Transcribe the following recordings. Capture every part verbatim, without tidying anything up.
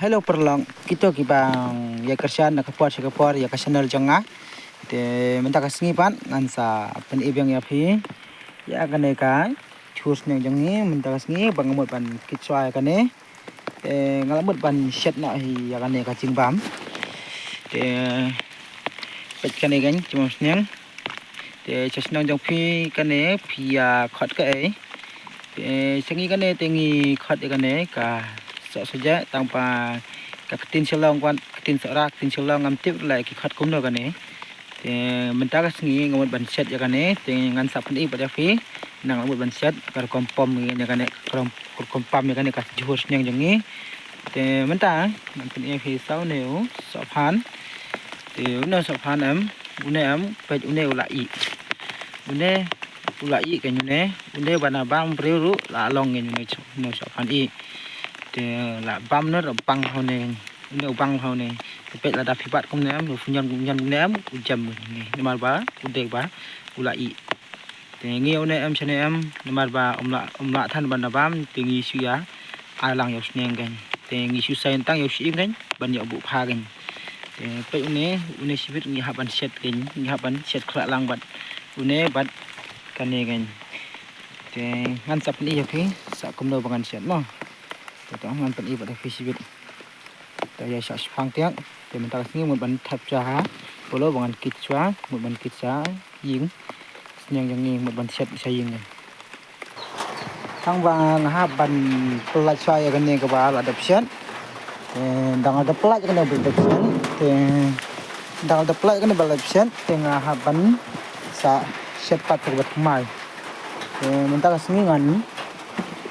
Hello paralok, kito kiba ïa kyrshan na ka por sha ka por ïa ka channel jong nga. Te mynta ka sngi pat ngan sa pyni biang ïa phi ïa kane ka jhur sniang jong ngi mynta ka sngi ba nga mut ban kit shuwa ïa kane. Te nga la mut ban shet noh hi ïa kane ka jingbam. Te peit kane kan jingbam sniang. Te sha shnong jong phi kane phi ïa khot kaei? Te sha ngi kane te ngi khot ïa kane ka soh sohjeh, tang ba ka ktien Shillong kwat, ktien Sohra, ktien Shillong ngam tip la ki khot kumno kane. Te mynta ka sngi nga mut ban shet ïa kane, te ngan sa pyni pat ïa phi. Nang mut ban shet ka rukom pom ïa kane, ka rukom, ka rukom pam ïa kane ka jhur sniang jong ngi. Te mynta ngan pyni ïa phi sa une u sohphan. Te une u sohphan em, une em, peit une u la ih. Une u la ih kan une, une ba na bam briew ruh la long kan une, une u sohphan ih. Te la bam ne ruh bang ha une, une u bang ha une. Te peit lada phi bat kumne em, u pynïon, pynïon kumne em, u jem une. Namar ba u dei ba u la ih. Te ngi une em shane em, namar ba um lah, um lah than ban da bam, te ngi shu ïa ai lang ïa u sniang kan. Te ngi shu sai tang ïa u shyieng kan, ban ïa u buh pha kan. Te peit une, une shibit ngi hap ban shet kan, ngi hap ban shet khlak lang bad une bad kane kan. Te ngan sa pyni ïa phi sa kumno ba ngan shet mo. Te to ngan pyni bad ïa phi shibit. Te ïa sha shipang tiak. Te mynta ka sngi mut ban thep sha ha. Polo ba ngan kit sha, mut ban kit sha ïing. Sniang jong ngi mut ban shet sha ïing. Tang ba nga hap ban pynlait sha ïa kane kaba la dep shet. Te dang la dep pynlait kane ba la dep shet. Te dang la dep pynlait kane ba la dep shet. Te nga hap ban sa shet pat kaba thymmai. Te mynta ka sngi ngan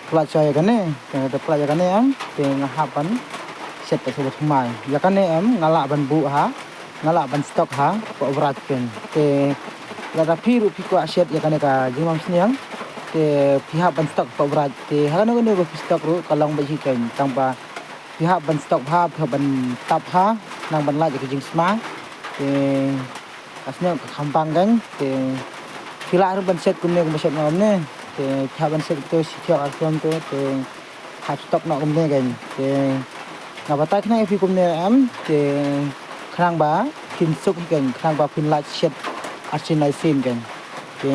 pynlait sha ïa kane, te nga pynlait ïa kane em, te nga hap ban shet pat sha ba thymmai. Ïa kane em, nga lah ban buh ha, nga lah ban stock ha, pa u braj pen. Te lada phi ruh phi kwah shet ïa kane ka jingbam sniang, te phi hap ban stock pa u braj. Te ha kano kano ba phi stock ruh, ka long beit hi ken, tang ba phi hap ban stock ha, phi hap ban tap ha, nang ban lait ïa ka jingsma. Te ka sniang ka kham bang kan, te phi lah ruh ban shet kumne kumba shet nga kumne, te phi hap ban shet to shi thiok ar thiok to, te hap stock noh kumne kan, te nga batai khnang ïa phi kumne em, te khnang ba phin suk hi kan, khnang ba phin lait shet arsien lai sien kan, te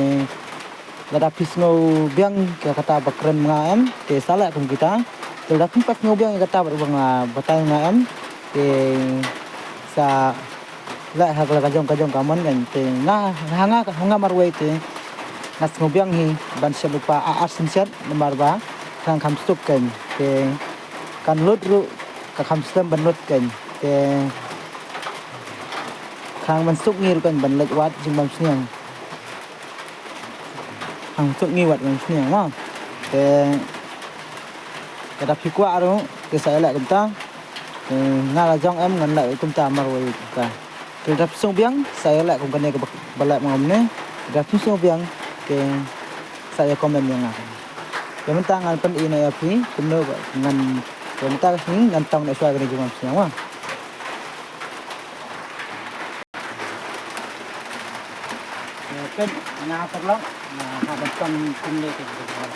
lada phi sngew biang ïa kata ba kren ma nga em, te sa leh kum kita. Te lada phi pat sngew biang ïa kata ba nga batai ma nga em, te sa leh ha ka la ka jong ka jong ka mon kan. Te nga, ha nga, ha nga marwei te nga sngew biang hi ban shet lypa a, arsien shet namar ba khnang kham suk kan. Te kan lut ruh ka kham slem ban lut kan. Te khnang ban suk ngi ruh kan ban leit wad jingbam sniang. Hang suk ngi wad ban sniang ma. Te lada phi kwah ruh te sa ïaleh kumta. Te nga la jong em ngan leh kumta marwei kumta. Te lada phi sngew biang sa ïaleh kum kane kaba leh ma nga kumne. Lada phi sngew biang te sa ïa comment ïa nga. Te mynta ngan pyni noh ïa phi kumno ba ngan, te mynta ka sngi ngan tong noh shuwa kane jingbam sniang ma. Te peit nga paralok, nga hap ban tong kumne te nga hap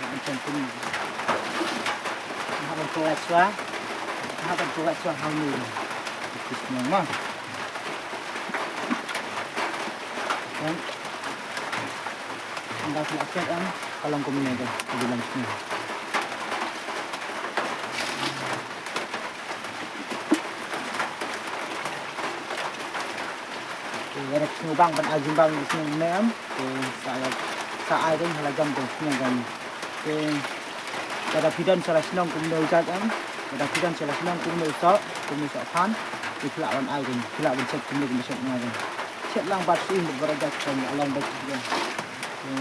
ban tong kumne. Nga hap ban tong shuwa, nga hap ban tong shuwa ha une. Te sniang ma. Kan. Ynda phi la peit em, ka long kumne te, ka long kumne. Te lada phi sngew bang ban ai jingbam ïa ka sniang kumne em, te sa ai, sa ai kan ha la jong ka sniang kan. Te lada phi don sha la shnong kumne u jait em, lada phi don sha la shnong kumne u soh, kumne u sohphan, te phi lah ban ai kan, phi lah ban shet kumne kumne shet nga kan. Shet lang bad shu im bad baroh jait kan, ka long bad shu kan. Te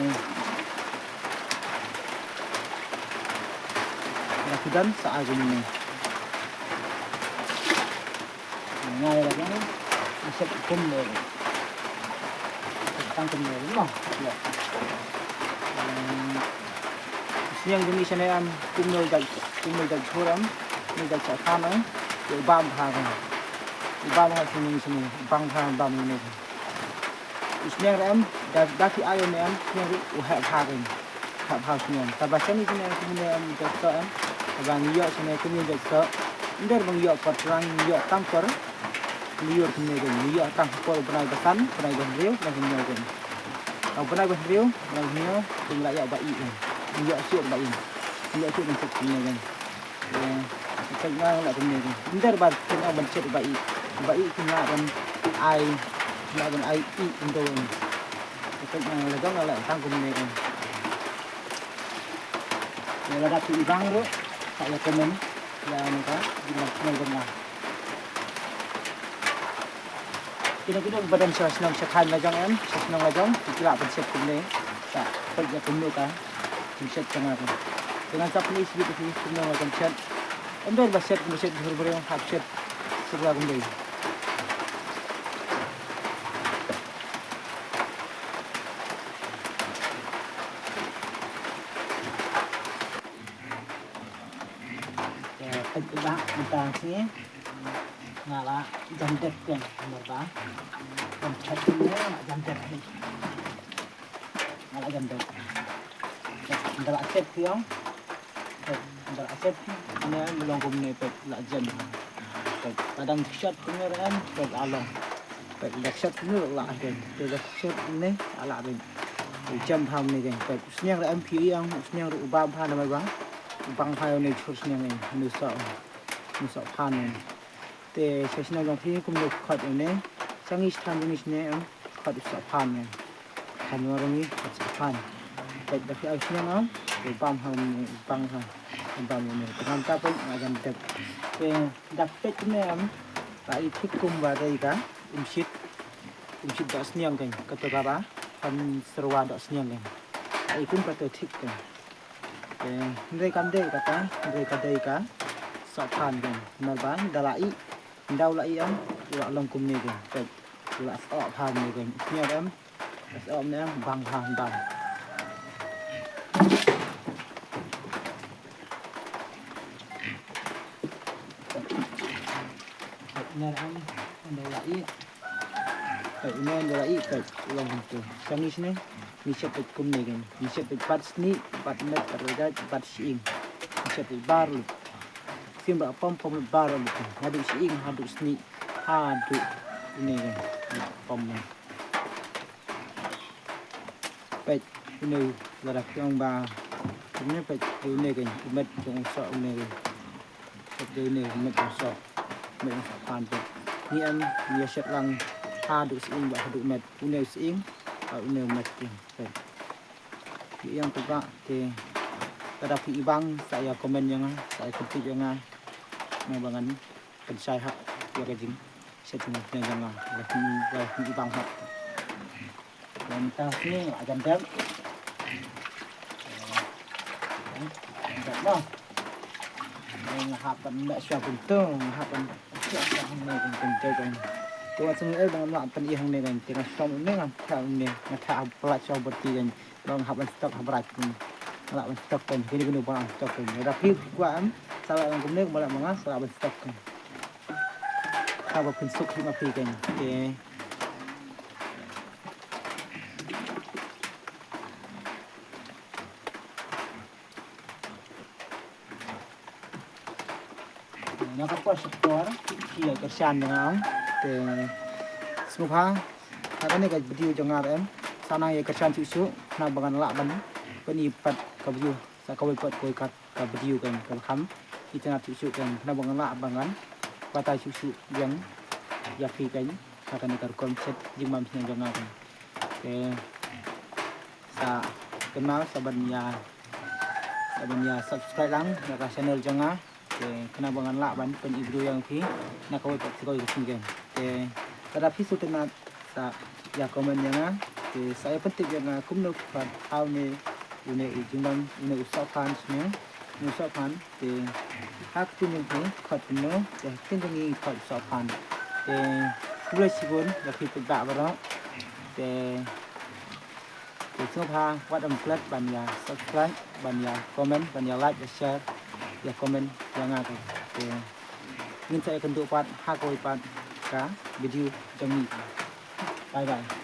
lada phi don sa ai kumne. Nga ïa la jong, nga shet kumne. Tang kumne mo. Ïa. Sniang jong ngi shane em, kumno jait, kumno jait jhur em, kumno jait sohphan em. Ïa u bam bha em. U bam bha sniang jong ngi shane, bang bha bam ngi ne. U sniang re em, da, da phi ai ne em, sniang re u heh bha em. Hap hap sniang. Taba shane kumne kumne em jigsaw em. Taba ngi ïoh shane kumne jigsaw. Ym dei ba ngi ïoh por tang ngi ïoh tang por. Ngi ïoh kumne de ngi ïoh tang por bnai ba san, bnai ba hynriew, bnai ba hynñiew de. Au bnai ba hynriew, bnai ba hynñiew, kum la ïoh ba i de. Ngi ïoh shuh ba i. Ngi ïoh shuh ban shet kumne de. Peit nga la kumne. Ym dei ba peit nga ban shet ba i. Ba i kin la ban ai, la ban ai i kin do. Peit nga la jong la tang kumne. Ïa lada phi i bang ruh, sa ïa comment ïa nga ka, di ma nga jong nga. Kino kino ba don sha shnong sha thaiñ la jong em, sha shnong la jong, ki lah ban shet kumne. Sa peit ïa kumno ka, kum shet jong nga ka. Te ngan sa pyni shi bit ïa phi kumno nga kan shet. Em dei ba shet, ba shet bhur bhur hap shet. Shet la kumne. Te peit ba mynta sngi nga la jan dep te namar ba jan chat te nga la jan dep ni. Nga la jan dep. Nga la shet te ong. Nga la shet ne me long kumne peit la jan. Peit padang shet kumne ren peit la long. Peit la shet kumne la jan. Peit la shet ne la jan. Peit jam ham ne jan. Peit sniang ren phi ong sniang ru bam ha namar ba. Bang ha ne chur sniang ne. Nu sa. Nu sa phan ne. Te sa sniang jong phi kumno khot ne. Sa ngi stan jong ngi ne em khot sa phan ne. Kan warung ni sa phan. Peit da phi ai sniang am. Te bam ha ne bang ha. Bam ne. Te ngam ta peit nga jan dep. Te da peit ne am. Ba i thik kum ba dei ka. Um shit. Um shit da sniang kan. Kata ka ba. Kan serwa da sniang kan. Ai kum kata thik kan. Te hynrei kam dei kata, hynrei ka dei ka soh phan kan. Namar ba da la i, da u la i am, u la long kumne kan. Peit, u la soh phan ne kan. Sniang am, soh ne am, bang phan bang. Peit ne am, da u la i. Peit, une da la i peit, u long kumtu. Sa ngi sne, ngi shet peit kumne kan. Ngi shet peit bad snieh, bad met, bad rajaj, bad shyieng. Ngi shet peit baroh lut. Sim ba pom pom lut baroh lut. Haduh shyieng, haduh snieh, haduh une kan. Pom ne. Peit, une lada phi ong ba. Une peit, une kan. U met jong u soh une kan. Shet dei une met jong soh. Met jong soh phan peit. Ngi em ïa shet lang haduh shyieng bad haduh met. Une shyieng bad une met. Peit. Ïa ïang tu ba te lada phi i bang sa ïa comment ïa nga, sa ïa comment ïa nga. Nga ba ngan pynshai hak ïa ka jing shet jong nga. Lada phi, lada phi i bang hak. Mynta sni la jan dep. Jan dep noh. Nga hap ban leh shuwa kumtu, nga hap ban leh shuwa hangne kumtu kan. Te wat sngewbha eh ba ngam lah ban ïa hangne kan. Te nga shong hangne nga thah hangne, nga thah ha plat shuwa bati kan. Ba nga hap ban stok ha brat kan. Nga lah ban stok kan. Kine kine ba nga stok kan. Lada phi kwah em, sa lah kumne, ba lah ma nga, sa lah ban stok kan. Sa ba pynsuk hi ma phi kan. Te na ka por sha ka por ki ïa kyrshan jong nga. Te sngewbha ha kane ka video jong nga em, sa nang ïa kyrshan shuh shuh, khnang ba ngan lah ban pyni pat ka video sa kawei pat kawei kat. Ka video kan ka kham itynnad shuh shuh kan, khnang ba ngan lah ba ngan batai shuh shuh biang ïa phi kan ha kane ka rukom shet jingmam sniang jong nga kan. Te sa kynmaw sa ban ïa, sa ban ïa subscribe lang ïa ka channel jong nga. Te khnang ba ngan lah ban pyni video ïa phi na kawei pat kawei ka sngi kan. Te lada phi sngewtynnad sa ïa comment ïa nga, te sa ïa pyntip ïa nga kumno pat ha une, une u jingbam, une u soh phan sniang, une u soh phan, te ha ka ktien jong phi khot kumno, te ha ka ktien jong ngi khot soh phan. Te khublei shibun ïa phi paidbah baroh. Te, te sngewbha wat ym klet ban ïa subscribe, ban ïa comment, ban ïa like, ïa share, ïa comment ïa nga te. Te ngin sa ïakynduh pat ha kawei pat ka video jong ngi. Bye bye.